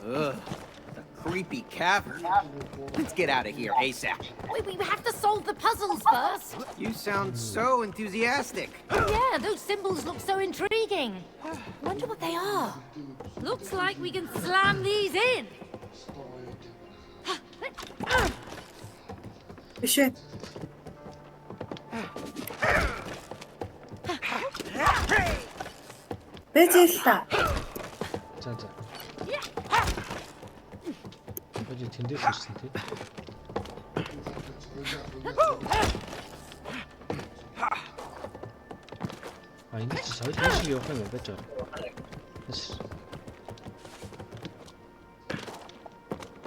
Ugh, the creepy cavern. Let's get out of here ASAP. Wait, we have to solve the puzzles first. You sound so enthusiastic. Yeah, those symbols look so intriguing. Wonder what they are. Looks like we can slam these in. Биш ээ. Бэж л та. За за. Хожи тэндээс ирсэн тий. А энэ чи соёл шиг явах юм байж байгаа. Маш.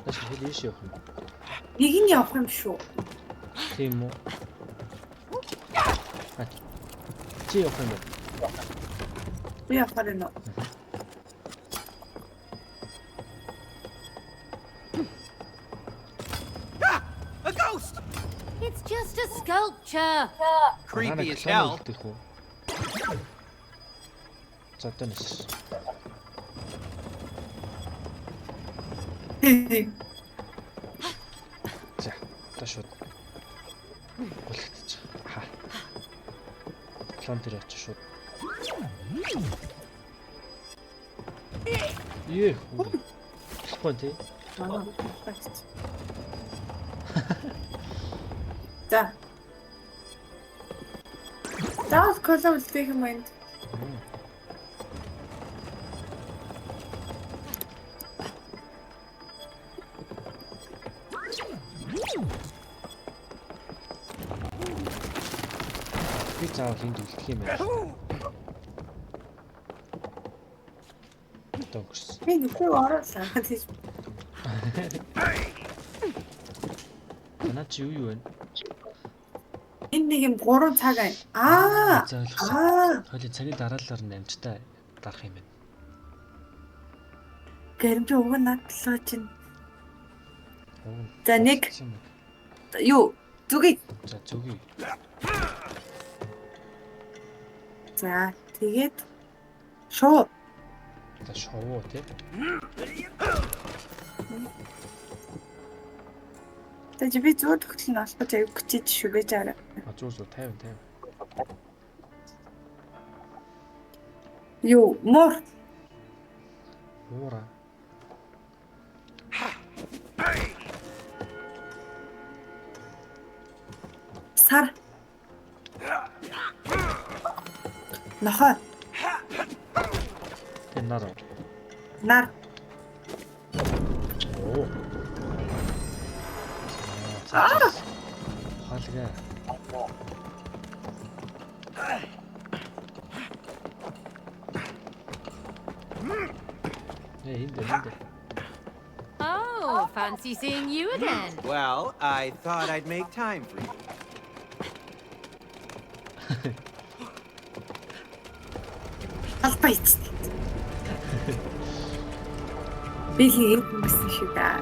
Маш хэл ийш явах юм. Нэг нь явах юм шүү. Тийм үү? А чи явах юм байна. Би явахаар байна уу? A ghost! It's just a sculpture. Creepy as hell. Үлдэх үү? За одоо нэс. За одоо шууд гулгдчих. Аха. Клон дээр очиж шууд. Ее. Болохгүй тий. Манай. За. Заавал кола үлдээх юм байна. Би заавал энд үлдэх юм байна. Одоо өнгөрсөн. Би нүхээ оруулаа. Тийш. Танаа чи юу юу вэ? Энэ нэг юм 3 цаг байна. Аа. За ойлгосон. Аа. Хойлын цагийн дараалалаар нь амжтай дарах юм байна. Гэрм чи уг нь надлаа чинь. Уг нь За, нэг. юм байна. Юу? Зүгий. За зүгий. За, тэгээд шууд. За шувуу тий. За чи би зүү төгтөл нь олох гэж аяг хүчээж шүү гэж арай. А зүү зүү 50 50. Юу, муур. Уура. Сар. Нохой. Тэр нар. Нар. Оо. За. Хаалгаа. Э энд энд. Oh, fancy seeing you again. Well, I thought I'd make time for you. Албаа ийцтэй. Би л юм гэсэн шүү дээ.